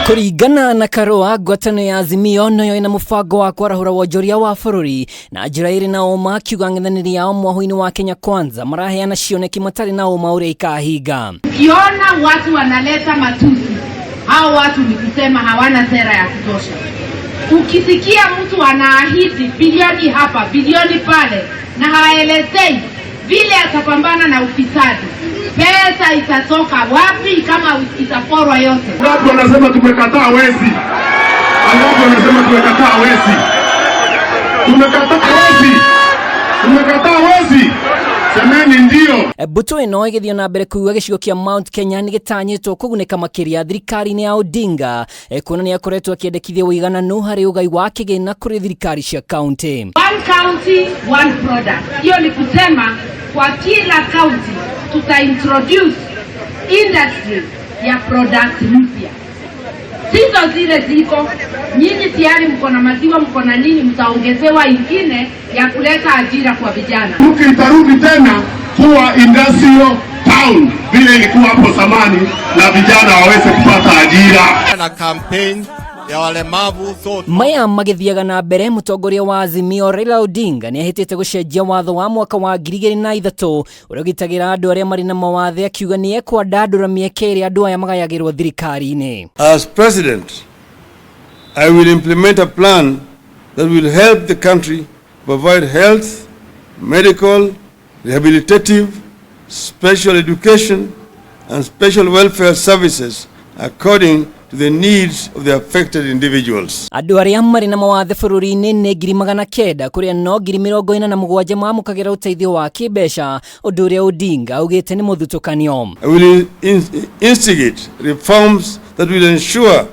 Kũringana na Karũa, ngwatanĩro ya Azimio noyo ĩna mũbango wa kwarahũra wonjoria wa bũrũri na njĩra ĩrĩ na ũma, akiuga ang'ethanĩri ao mwahũ-inĩ wa Kenya Kwanza maraheana cioneki matarĩ na ũma ũrĩa ikahinga. Ukiona watu wanaleta matusi, hao watu ni kusema hawana sera ya kutosha. Ukisikia mtu anaahidi bilioni hapa bilioni pale na haelezei vile atapambana na ufisadi, pesa itatoka wapi kama itaporwa yote? Watu wanasema tumekataa wezi, wangapi wanasema tumekataa wezi? Tumekataa wezi, tumekataa wezi, semeni ndio. Mbũtũ ĩno ĩgĩthiĩ na mbere kuga gĩcigo kĩa Mount Kenya nĩ gĩtanyĩtwo kũgunĩka makĩria thirikari-inĩ ya Odinga, kuona nĩ akoretwo akĩendekithia ũigananu harĩ ũgai wa kĩgĩna kũrĩ thirikari cia kaunti. One county, one product. Hiyo ni kusema kwa kila county tuta introduce industry ya product mpya. Sizo zile ziko nyinyi tayari mko na maziwa, mko na nini, mtaongezewa ingine ya kuleta ajira kwa vijana. Nanyuki itarudi tena kuwa industrial town vile ilikuwa hapo zamani, na vijana waweze kupata ajira. Na campaign ya walemavu sote. Maya magĩthiaga na mbere, mũtongoria wa Azimio Raila Odinga nĩ ahĩtĩte gũcenjia watho wa mwaka wa 2003 ũrĩa ũgitagĩra andũ arĩa marĩ na mawathe, akiuga nĩ ekwandandũra mĩeke ĩrĩa andũ aya magayagĩrwo thirikari-inĩ. As president, I will implement a plan that will help the country provide health, medical, rehabilitative, special education, and special welfare services according to the needs of the affected individuals. Andũ arĩa marĩ na mawathe bũrũri-inĩ nĩ 900,000, kũrĩa no 47,000 mamũkagĩra ũteithio wa kĩmbeca, ũndũ ũrĩa Odinga augĩte nĩ mũthutũkanio. I will instigate reforms that will ensure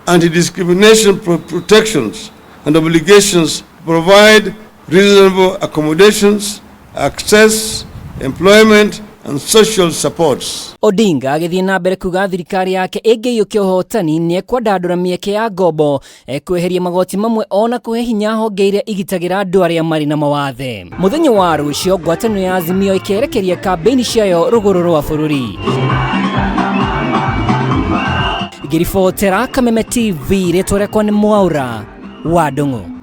anti-discrimination protections and obligations to provide reasonable accommodations, access, employment, and social supports. Odinga agĩthiĩ na mbere kuga thirikari yake ĩngĩiyũkia ũhotani nĩ ekwandandũra mĩeke ya ngombo, ekweheria magoti mamwe ona kũhe hinya honge iria igitagĩra andũ arĩa marĩ na mawathe. Mũthenya wa rũciũ ngwatanĩro ya Azimio ĩkerekeria kambĩini ciayo rũgũrũ rwa bũrũri. Ngĩribotera Kameme TV, rĩtwa rĩakwa nĩ Mwaura wa Ndung'u.